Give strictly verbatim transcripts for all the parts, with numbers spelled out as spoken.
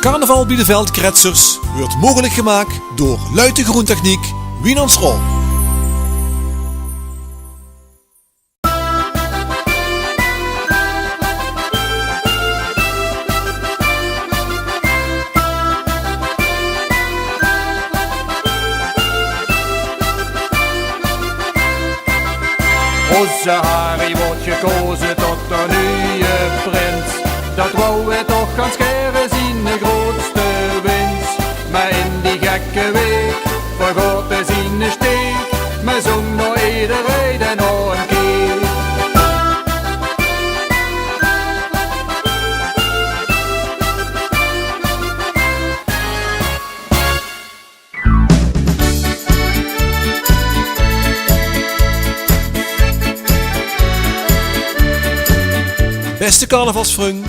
Carnaval bie de Veldkretsers weurt mogelik gemaak door Luiten Groentechniek, Wienersroa. Ózze Harry woort gekoze tot de nuje prins. Dat wou 'r toch gans gaer, zien groetste wins. Mer in die gekke waek vergaot 'r zien steek, mer zóng nao ederein nog ein kier. Bèste carnavalsvrung,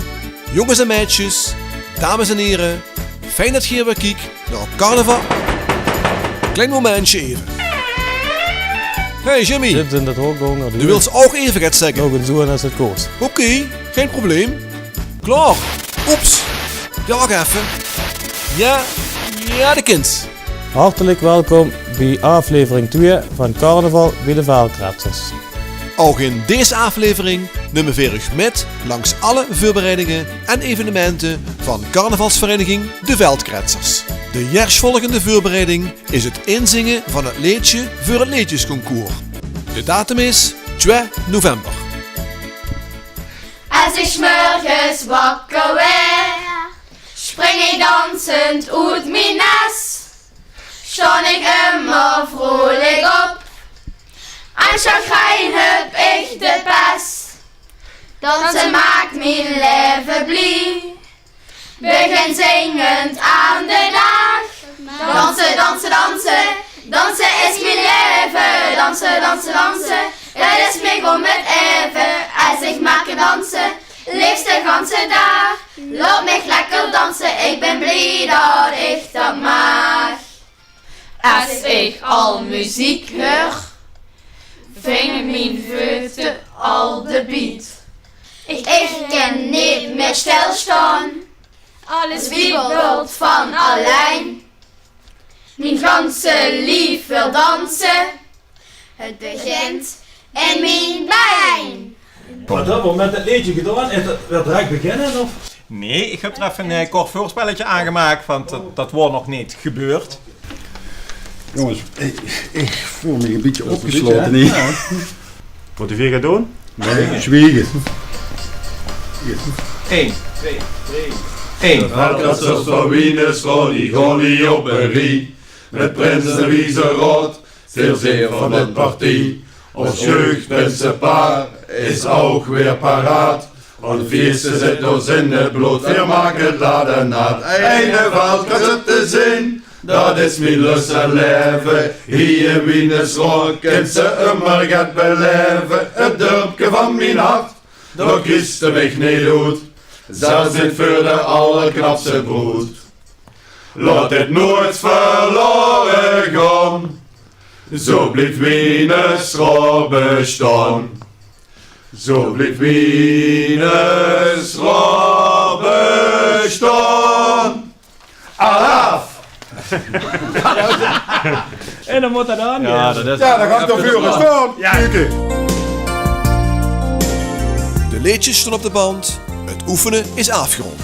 jónges en meidjes, dames en hiere, fijn det geer weer kiek nao carnaval. Klein momentje eve. Hey Jimmy, Zit in det hok gaon, doe wils ouch eve get zègke? Nog ein zoon as 't koos. Oké, gein probleem. Klaor. Oeps. Jao, wach effe. Jao, jao, de kins. Hartelik welkom bie aaflevering twieë van Carnaval bie de Veldkretsers. Ouch in dees aaflevering numme veer uch mit langs alle veurbereidinge en evenemente van carnavalsvereiniging De Veldkretsers. De ieësjvolgende veurbereiding is 't inzinge van 't leedje veur 't leedjesconcours. De datum is twieë november. Es ich 's mörges wakker waer, spring ich dansend oet mien nes. Sjtaon ich ummer vrolik op, en sjagrienj höb ich de pes. Danse maak mien laeve blie. Begin zingend aan de daag. Danse, danse, danse. Danse is mien laeve. Danse, danse, danse. 't Is mich óm 't aeve. Es ich mer kin danse, leefs de ganse daag. Laot mich lekker danse. Ich bön blie det ich det maag. Es ich al meziek huur, vinge mien veute al de beat. Ich kin neet mieë sjtilsjtaon. Alles wiebelt van allein. Mien ganse lief wil danse. 't Begint in mien bein. Waat höbbe v'r mit 't leedje gedaon? Is 't weer direk beginne, of? Nae, ich höb d'r effe ein, eh, kort veurspelletje aan gemaak, want det, det waor nog neet gebeurd. Jónges, ich, ich veul mich ein bietje opgesjlaote hie. Waat höb ich gedaon? Nae, zwiege. Ein, twieë, drie, ein. Veldkretsers van Wienersroa, die gaon hie op ein rie. Mit prins en wieze raod, zeer, zeer van de partie. Ós jeugdprinsepaar is ouch weer paraat. Ós fieëste zit ós in 't blood, veer make 't laat en naat. Eine Veldkretsers te zeen, det is mien lust en laeve. Hie in Wienersroa kins se ummer get belaeve. 't Dörpke van mien hart, dao kriegs se mich neet oet. Zelfs neet veur de allerknapste broed. Laot 't noeëts verlaore gaon. Zo blief Wienersroa besjtaon. Zo blief Wienersroa besjtaon. Alaaf! En dan mót det aan. Jao, det is... Jao, dan gaon ich d'r veur staon. Jao. Kiek. De leedjes sjtaon op de band. 't Oefene is aafgerónd.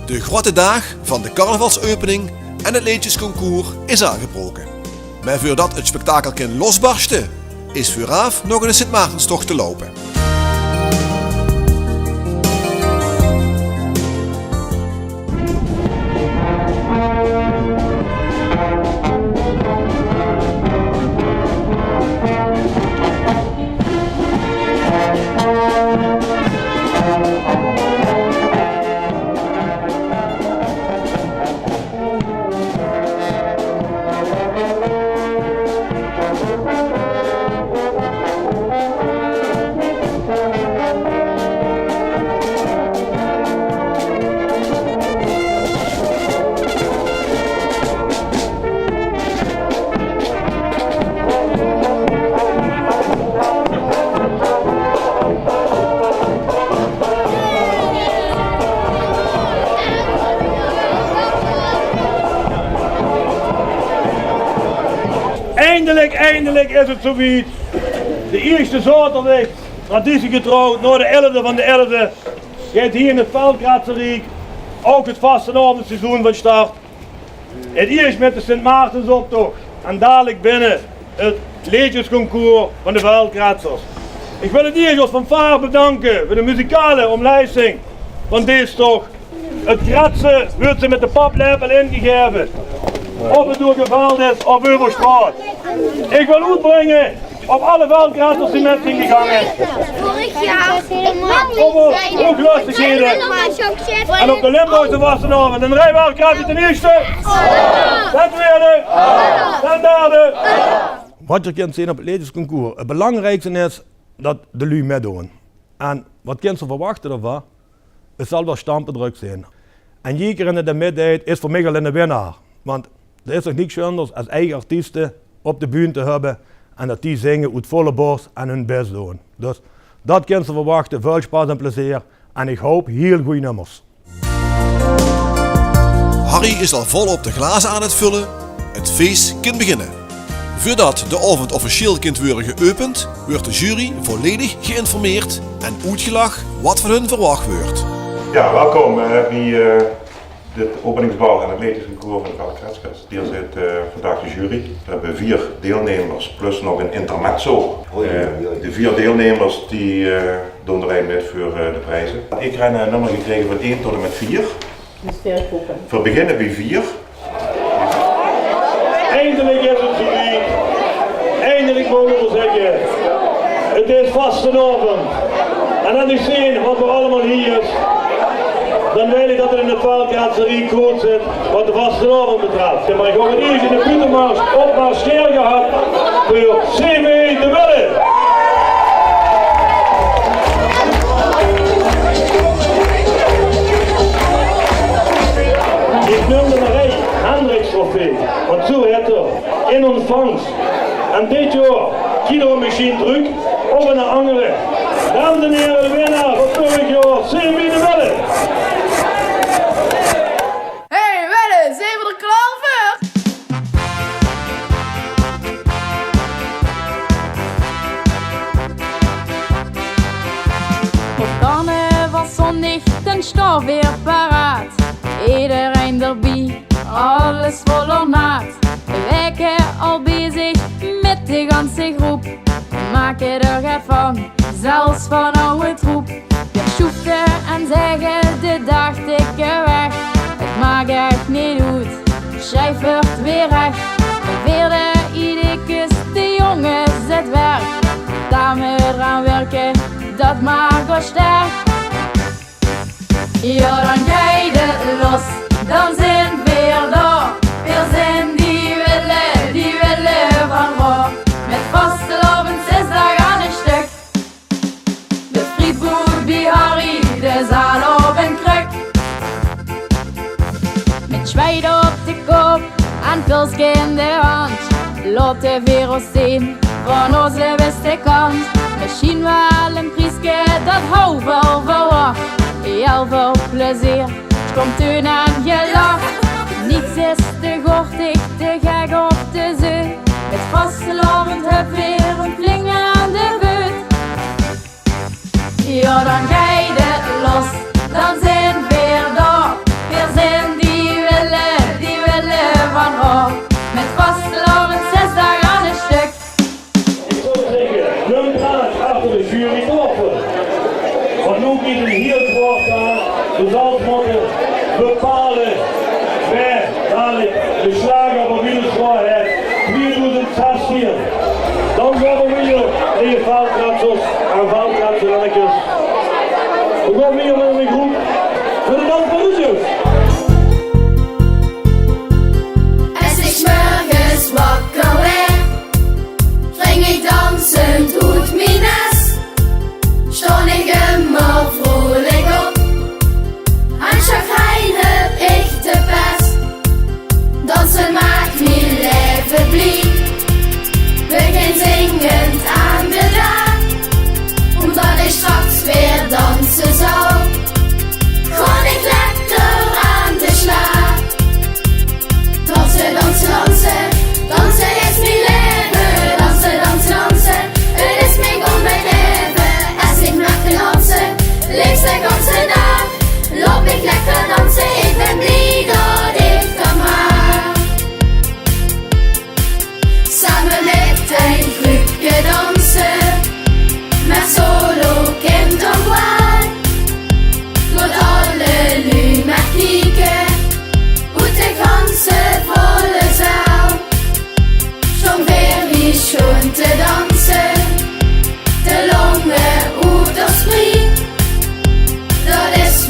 De groeate daag van de carnavalseupening en 't leedjesconcours is aangebraoke. Mer veurdet 't spektakel kin losbarsjte, is veuraaf nog eine Sint-Maartenstoch te loupe. Kiek, eindelik is 't zoe wied. De ieësjte zaoterdig, traditiegetrouw, nao de elfde van de elfde, geit hie in 't Veldkretserriek ouch 't vastelaovesseizoen van start. 't Ieësj mit de Sint Maartensoptoch en dalik binne 't leedjesconcours van de Veldkretsers. Ich wil 't ieësj es fanfaar bedanke veur de muzikale ómlijsting van dees toch. 't Kretsen weurt ze mit de paplepel ingegaeve. Of 't door geveld is of euver straot. Ich wil oetbringe op alle Veldkretsers die mit zeen gegange. Op de hoeglöstighede en op de Limburgse vastelaovend. En drie Veldkretsers ten ieësjte. Ten twiede. Ten derde. Wat geer kint zeen op 't leedjesconcours, 't belangriekste is det de luuj mitdoon. En wat kins se verwachte d'rvan? 't Zal waal stampedrök zeen. En jeker eine dae mitdeit, is veur mich al eine winnaar. Want d'r is toch niks sjoenders es eige artieste op de bühne te höbbe en det die zinge oet volle bors en hun bès doon. Dus det kins se verwachte. Väöl sjpas en plezeer. En ich haop hieël gooj nummers. Harry is al volop de glaze aan 't völle. 't Fees kin beginne. Veurdet de aovend officieel kint weure geäöpend, weurt de jury volledig geïnformeerd en oetgelag wat van hun verwach weurt. Jao, welkom, eh, bie, eh, dit openingsbal en 't leedjesconcours van de Veldkretsers. Hie zit, eh, vandaag de jury. Veer höbbe veer deilnummers plus nog ein intermezzo. Eh, de veer deilnummers die, eh, doon d'r ein mit veur, eh, de prieze. Ich höb ein nummer gekrege van ein tot en mit veer. Veer beginne bie veer. Eindelik is 't zoe wied. Eindelik moge veer zègke: 't is vastelaovend. En es ich zeen wat veur allemaol hie is, dan weit ich det 't in 't Veldkretserriek good zit wat de vastelaovend betröf. Mer ich haw 't ieësj in de buuttemars opmarsjeer gehad veur C V de Wille. Ich num de Marie Hendricks trofee, want zoe hèt 'r, in ontvangs. En dit jaor kiek v'r mesjiens trök op ein anger. Dames en hiere, de winnaar van veurig jaor, C V de Wille. Hey Wille, zeen v'r d'r klaor veur? Op carnavalszóndig, dan sjtaon veer weer paraat. Ederein d'rbie, alles vol ornaat. Waeke al bezig mit de ganse groep. Make d'r get van, zelfs van aw troep. Veer sjoefte en zègke de daag tikke weg. 't Maak ech neet oet, sjrief 't weer rech. Veerde iedekes, de jónges, 't werk. Dao mit draan wirke, dat maak ós sterk. Jao, dan geit 't los, dan zeen veer dao. Veer zeen die Wille, die Wille van Raw. Mit vastelaovend zès daag aan ein sjtök. De frietbood bie Harry, de zaal op ein krök. Mit sjweet op de kop en pilske in de hand, laote veer ós zeen van ós bèste kant. Mesjiens waal ein prieske, dat hauwe veer verwach. Hieël väöl plezeer, sjtóm teun en gelach. Niks is te gortig, te gek of te zeut. Mit vastelaovend höbbe veer ein flinke aan de beut. Jao, dan geit 't los, dan zeen veer dao. Veer zeen die Wille, die Wille van Raw. Mit vastelaovend zès daag aan ein sjtök. Ich zou zègke, laot 'm graag achter de jury klappe. Want noe is 't hieël zwaor, dus veer mótte bepaole wae dalik de sjlager van Wienesroa haet. Twieëdoezend zestien. Dan gaon veer weer nao de Veldkretsers en Veldkretserennekes. Veer gaon weer nao de groep veur de dansbare juf. Es ich 's mörges wakker waer, spring ich dansend oet mien nes. Sjtaon ich ummer vreulik op, aan chagrin höb ich de pès. Danse maak mien laeve blie. Begin zingend aan de daag, ómdat ich sjtraks weer danse zal.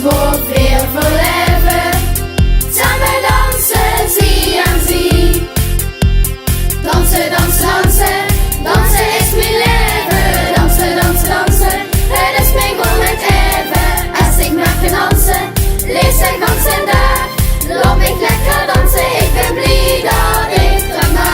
Waat veer verlaeve, same danse, zie aan zie. Danse, danse, danse, danse is mien laeve. Danse, danse, danse, het is mien gaon laeve. Es ich mer kan danse, leef de ganse daag. Laot mich lekker danse, ich bin blie det ich det maag.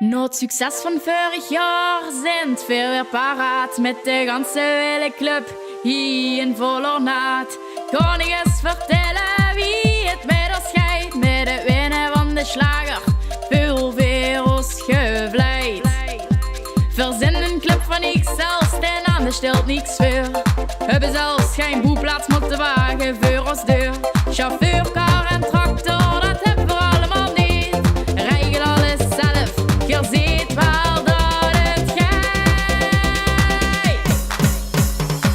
Nao 't succes van veurig jaor zint veer weer paraat mit de ganse wille club hie in vol ornaat. Kan ich ins vertèlle wie 't mit ós geit, mit 't winne van de sjlager veule veer ós gevleid. Veer zint ein club van Ixelles, de naam dae stèlt niks veur. Höbbe zelfs gein boeplaats mótte wage veur ós deur. Chauffeur, kar en tractor, det höbbe veer allemaol neet. Regel alles zelf, geer zeet waal det 't geit.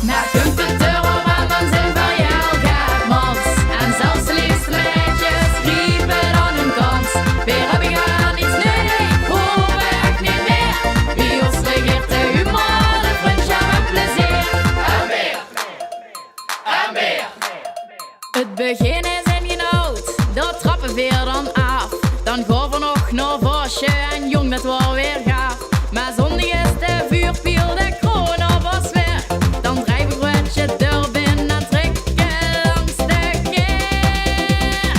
Mer kump 't d'r op aan, dan zint veer hiel gaar mans. En zelfs de leefste maedjes griepe dan hun kans. Veer höbbe gaar niks neudig, hove ech neet mieë. Bie ós regeert de humor, de vrundsjap en plezeer. En mieë. En mieë. 't Begin is ingenaald, dao trappe veer dan aaf. Dan gaon veer nog nao Vaosje en jóng, det waor weer gaaf. Mer zóndig is de vuurpiel, de kroon op ós werk. Dan drejje veer 't rödje deur binne en trèkke langs de geer.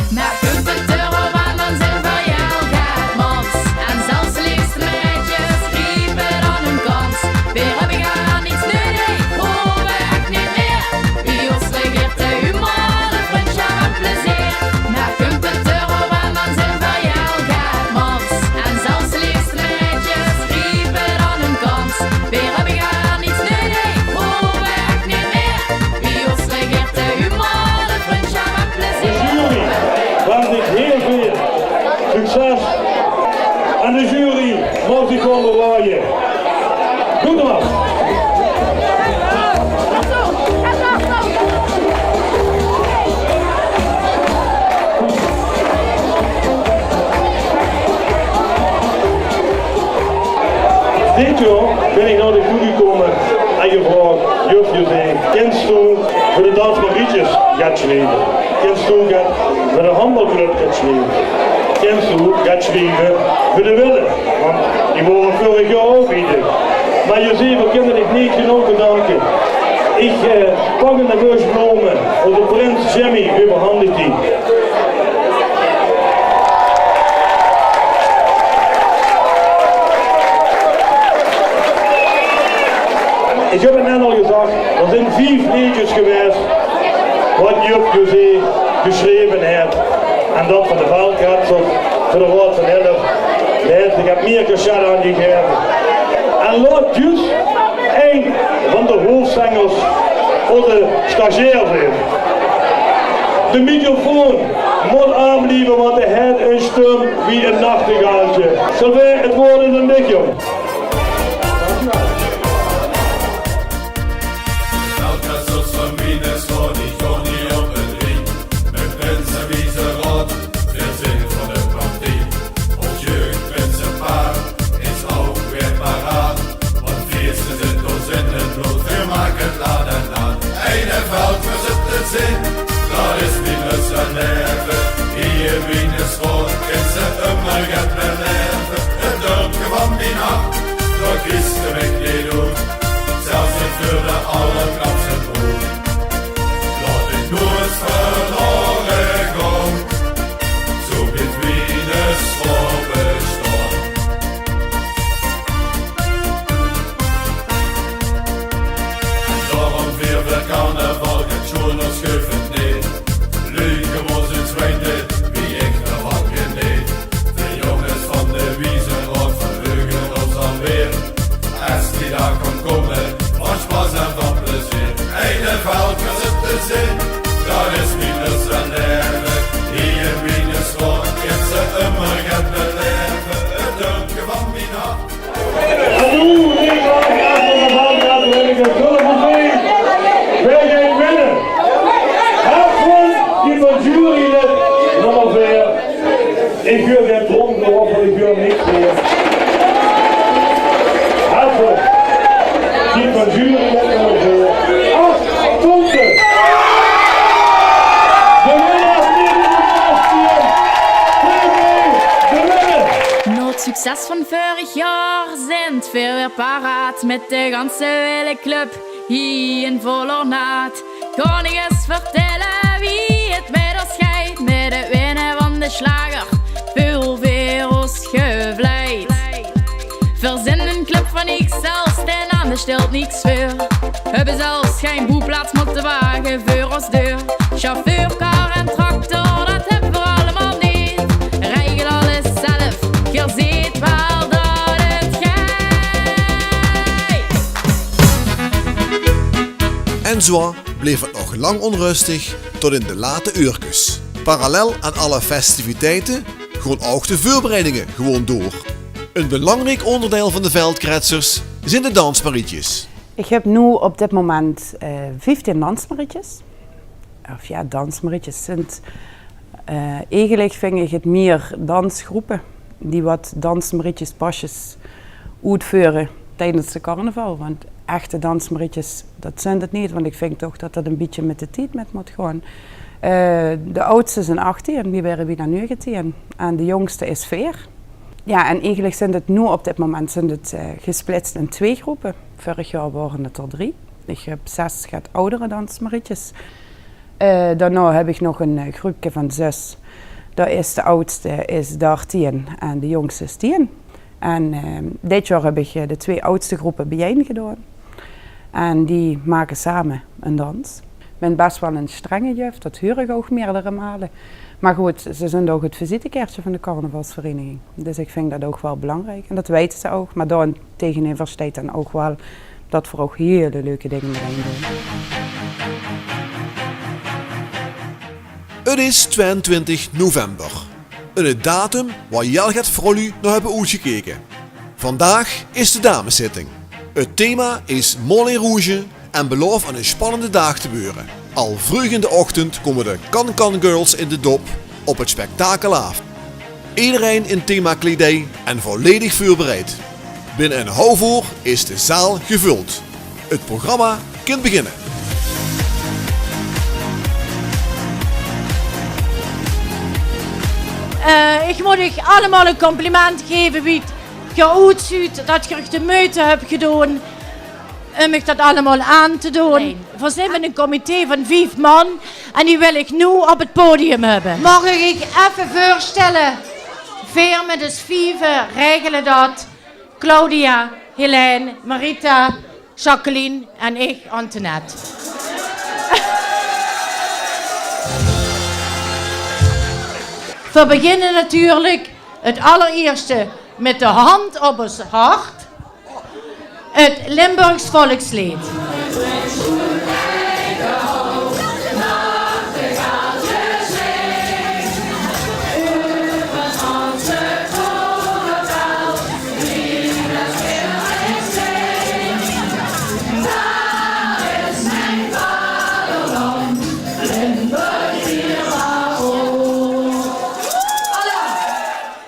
Mer kump 't d'r op aan, dan zint veer hiel gaar mans. En zelfs de leefste maedjes griepe dan hun kans. Veer höbbe gaar niks neudig, hove ech neet mieë. Bie ós regeert de humor, de vrundsjap en plezeer. Mer kump 't d'r op aan, dan Dit jaor bin ich nao dich toe gekómme en gevraog: "Juf José, kins doe veur de Dansmarietjes get sjrieve? Kins doe get veur de handbalclub get sjrieve? Kins doe get sjrieve veur de Wille? Want die wore vörig jaor ouch hiej." Mer José, veer kinne dich neet genóg bedanke. Ich, eh, pak 'n bös blome, ózze prins Jimmy euverhandig die. Ich höb 't net al gezag, d'r zeen vief leedjes gewaes wat juf José gesjreve haet. En dat van de Veldkretsers veur de Raod van Elf. Dao haet ze get mieër cachet aan gegaeve. En laot zjus ein van de hoofzengers ózze stagiair zeen. De microfoon mót aanblieve, want hae haet ein stum wie ein nachtegaaltje. Sylvain, 't waord is aan dich, jóng. Veldkretsers van miene stroot, die gaon neet op 't riem. Mit prinse wie ze raod, veer zeen van de partie. Ós jeugdprinsepaar is ouch weer paraat. Want veer zeen tot in 't blood, veer make 't laat en laat. Eine Veldkretsers te zeen, dat is mien lust en laeve. Hiej in miene stroot kins se ummer get belaeve. 't Dörpke van mien hart, dao kriegs se mich neet oet. Zelfs neet veur de allerknapste broed. Laot mich noeits verlaore gaon. Zo blief miene stroot bestaon. En daorum viere veer carnaval, get sjoener sjuuf 't neet. Luuj, kóm ós ins weite wie ich d'rvan geneet. De jónges van de Wiezeraod verheuge ós alweer. Es die daag kómme, van sjpas en van plezeer. Eine Veldkretsers te zeen, dat is mien lust en laeve. Hiej in miene stroot kins se ummer get belaeve. 't Dörpke van mien hart. En noe, ich gaon achter de Veldkretsers, wil ich 't zelf zeen. Wae geit winne? Hafren, die van jurylid nómmer veer. Ich huuer gein trom, ich huuer niks mieër. Hafren, die van jurylid nómmer veer. Ach, Tonte. De winnaar is neet in de kast, de winnaar. Nao 't succes van vörig jaor zint veer weer paraat mit de ganse Wille Club hiej in vol ornaat. Gaon ich ins vertèlle wie 't mit ós geit, mit 't winne van de sjlager veule veer ós gevleid. Veer zint ein club van X L, Stijn aan de sjtèlt niks veur. Höbbe zelfs gein boeplaats, mótte wage veur ós deur. Sjauffeur, kar en tractor, dat höbbe veer allemaol neet. Regel alles zelf, geer zeet waal dat 't geit. En zoe bleef 't nog lang ónröstig tot in de late uurkes. Parallel aan alle festiviteite gaon ouch de veurbereidinge gewoon door. Ein belangriek óngerdeil van de Veldkretsers zint de dansmarietjes. Ich höb noe op dit moment, eh, vieftien dansmarietjes. Of jao, dansmarietjes zint, eh, eigelik vinj ich 't mieër dansgroepe die wat dansmarietjespasjes oetveure tiedes de carnaval. Want echte dansmarietjes, dat zint 't neet, want ich vinj toch dat dat ein bietje mit de tied mit mót gaon. Eh, de aadste zint achtieën, die waere bienao nuuegetieën. En de jóngste is veer. Jao, en eigelik zint 't noe op dit moment zint 't, eh, gesplits in twee groepe. Vörig jaor waore 't d'r drie. Ich höb zès get aodere dansmarietjes. Eh, daonao höb ich nog ein, eh, gruupke van zös. Dao is de aadste is dartieën en de jóngste is tieën. En, eh, dit jaor höb ich, eh, de twee aadste groepe biejein gedaon. En die make same eine dans. Ich bin bès waal ein strenge juf, dat huuer ich ouch meerdere male. Mer good, ze zint ouch 't visitekaertje van de carnavalsvereniging. Dus ich vinj dat ouch waal belangriek. En dat weite ze ouch. Mer dao-in-taengeneuver steit dan ouch waal dat veer ouch hiel leuke dinger mit ein doon. 't Is twieëntwintig november. Eine datum wo hiel get vrouwluuj nao höbbe oetgekeke. Vandaag is de dameszitting. 't Thema is Moulin Rouge en belaof ein spannende daag te waere. Al vreug in de ochtend kómme de Can-Can Girls in de dop op 't spektakel aaf. Ederein in themakleidij en volledig veurbereid. Binne ein haof oer is de zaal gevöld. Het programma kint beginne. Eh, ich mót uch allemaol ein compliment gaeve wie geer oetzuut, det geer uch de meujte höbt gedaon um mich det allemaol aan te doon. Nae. Veer zeen ein comité van vief man en die wil ich noe op het podium höbbe. Maag ich uch effe veurstelle? Veer mit ós vieve regele det. Claudia, Helène, Marita, Jacqueline en ich, Antoinette. Veer beginne natuurlik het allerierste mit de hand op ós hart. Het Limburgs volksleed.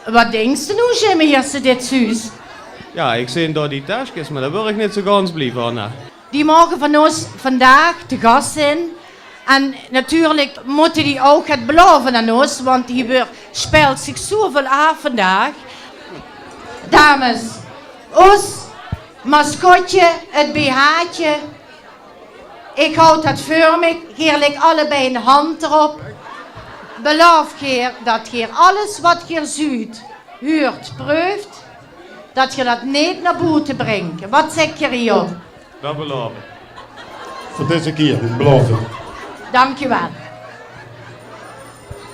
Waat dinks se noe, Jimmy, es se dit zuus? Jao, ich zeen dao die teskes, mer dao weur ich neet zo gans blie van, hè. Die moge van ós vandaag te gas zeen. En natuurlik mótte die ouch get belaove aan ós, want hie weur, sjpeelt zich zoväöl aaf vandaag. Dames, ós mascotje, het bh'tje. Ich haoj det veur mich. Geer lègk allebei ein hand d'rop. Belaof geer det geer alles waat geer zuut, huurt, preuf, det geer det neet nao boete bringk. Waat zègk geer, Job? Det belaof ich. Veur deze kier, belaof ich. Dank uch waal.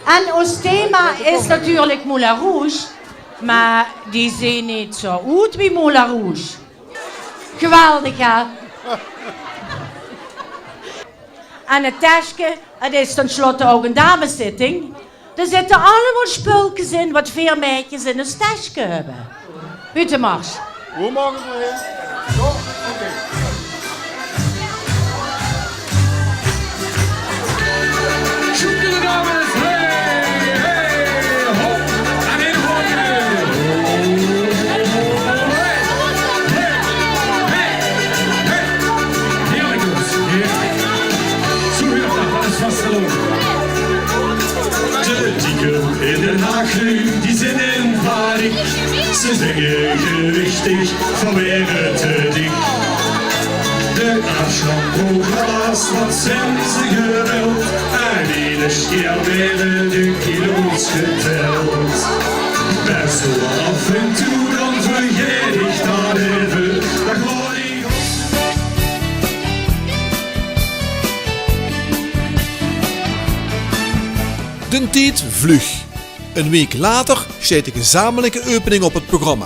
En ós thema is natuurlik Moulin Rouge, mer die zeen neet zo oet wie Moulin Rouge. Geweldig, hè? En het teske, het is ten slotte ouch ein dameszitting. Dao zitte allemaol spulkes in waat veer maedjes in ós teske höbbe. Buuttemars. Wo moge veer hin? Zo, oké. Sjoeke de dames, hey, hey, hop, en in hop. Hey, hey, hey, hey. Heerlijk, jongens, heerlijk. Zo heerlijk, det is vastgelopen. De dikke in Den Haag noe, die zeen in paniek. Ze zinge gewichtig vanwege te dik. De aafslankprogramma's, wat zeen ze gewild. En ieders kier waere de kilo's geteld. Bès zoe aaf en toe, dan vergaet ich det effe. Det gewoon. Den tied vluug. Ein waek later steit de gezamelike opening op het programma.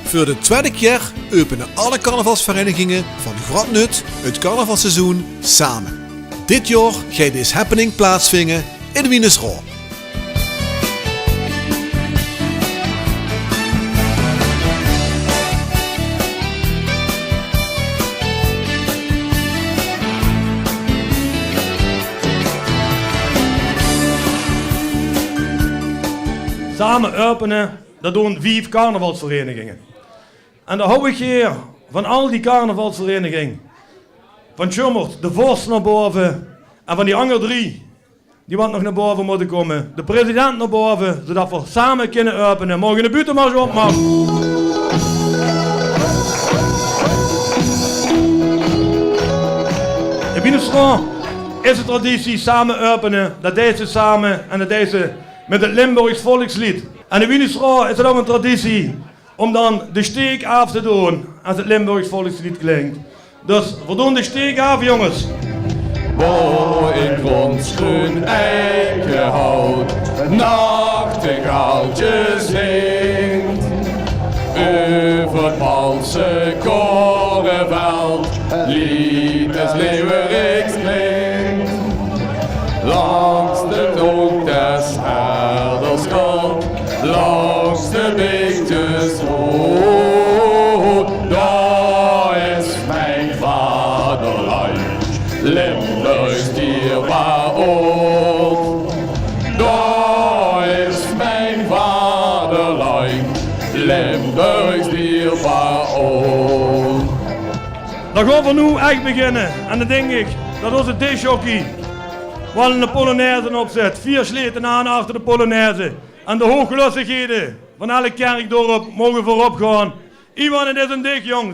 Veur de twiede kier opene alle carnavalsvereiniginge van Groot Nut het carnavalsseizoen same. Dit jaor geit dees happening plaatsvinge in Wienesrao. Same opene, det doon vief carnavalsvereiniginge. En dao haoj ich hie van al die carnavalsvereiniginge van Sjummert de vors nao bove en van die anger drie die waat nog nao bove mótte kómme, de president nao bove, zoedet veer same kinne opene. Maag ich ein buuttemarsj opmaak? In Wienesrao is de traditie same opene, det deis se same en det deis se mit het Limburgs volksleed. En in Wienesrao is het ouch ein traditie óm dan de steek aaf te doon es het Limburgs volksleed klink. Dus veer doon de steek aaf, jónges. Boe in gróndsgroen eikenhout nachtegaaltje zingk, euver 't Palse koreveld leed des leeuweriks klink. Langs de toot des herders kant, langs de beektes rood, dao is mien vaderland, Limburgs dierbaar oord. Dao is mien vaderland, Limburgs dierbaar oord. Veer gaon veur noe ech beginne. En dan dink ich det ózze discjockey waal 'n polonaise opzèt. Veer slete aan achter de polonaise. En de hoeglöstighede van alle Kerkdörp moge veurop gaon. Iwan, 't is aan dich, jóng.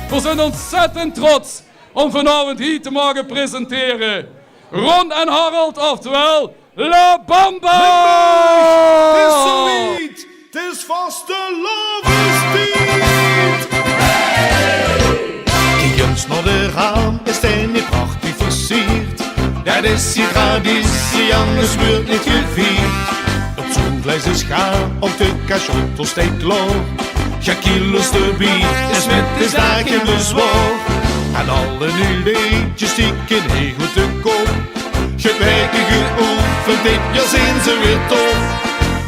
Veer zeen ontzettend trots óm vanaovend hie te moge presentere Ron en Harold, oftewel La Bamba! 't Is zoewied, 't is vastelaovestied. Kiek ins nao de raam, is dae neet prachtig versierd? Det is hie traditie, angers wuuert neet gevierd. 't Zoelvleis is gaar, ouch de cachotto steit klaor. Gaar kilo's d'rbie, is mit de zaak gein bezwaor. En alle nuuj leedjes die kin hie good de kop. Get waeke geoefend, dit jaor zeen ze weer top.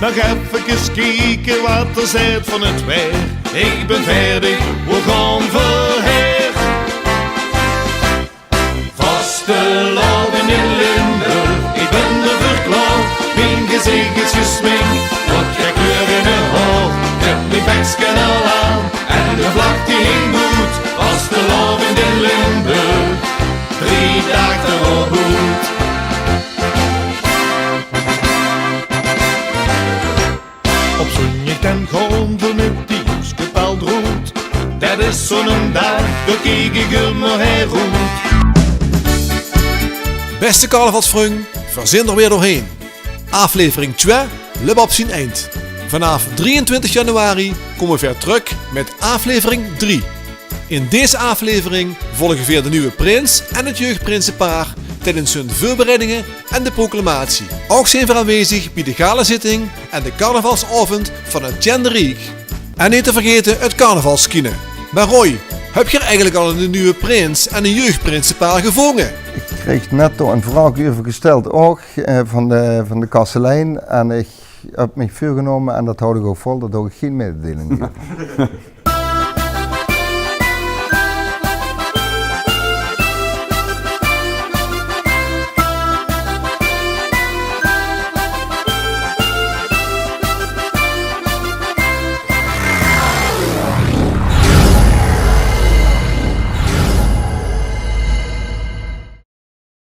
Nog effekes kieke waat d'r steit van 't waer. Ich bön veerdig, veer gaon verder. Vastelaovend in Limburg, ich bön d'rveur klaor. Mien gezich is gesmink, waat gaon kleur in de haor. Ich höb mien bekske al aan en de vlag die hingk good. Vastelaovend in Limburg, drie daag d'rop oet. Op zóndig dan gaon v'r mit de jónges op pelt roet. Det is zoe'n daag, dao kiek ich ummer nao oet. Bèste carnavalsvrung, veer zeen d'r weer doorhaer. Aaflevering twie löp op zien eind. Vanaaf drieëntwintig januari kómme veer weer trök mit aaflevering drie. In dees aaflevering volge veer de nuuje prins en 't jeugprinsepaar tijdens hun veurbereidinge en de proclamatie. Ouch zeen veer aanwezig bie de galazitting en de carnavalsaovend van 't Tiende Riek. En neet te vergaete 't carnavalskiene. Mer Roy, höb geer eigelik al 'ne nuuje prins en e jeugprinsepaar gevónge? Ich kreeg net dao 'n vraog euver gesteld, ouch, eh, van de, van de kastelein. En ich höb mich veurgenómme, en det haoj ich ouch vol, det haoj ich gein mededeling gaeve.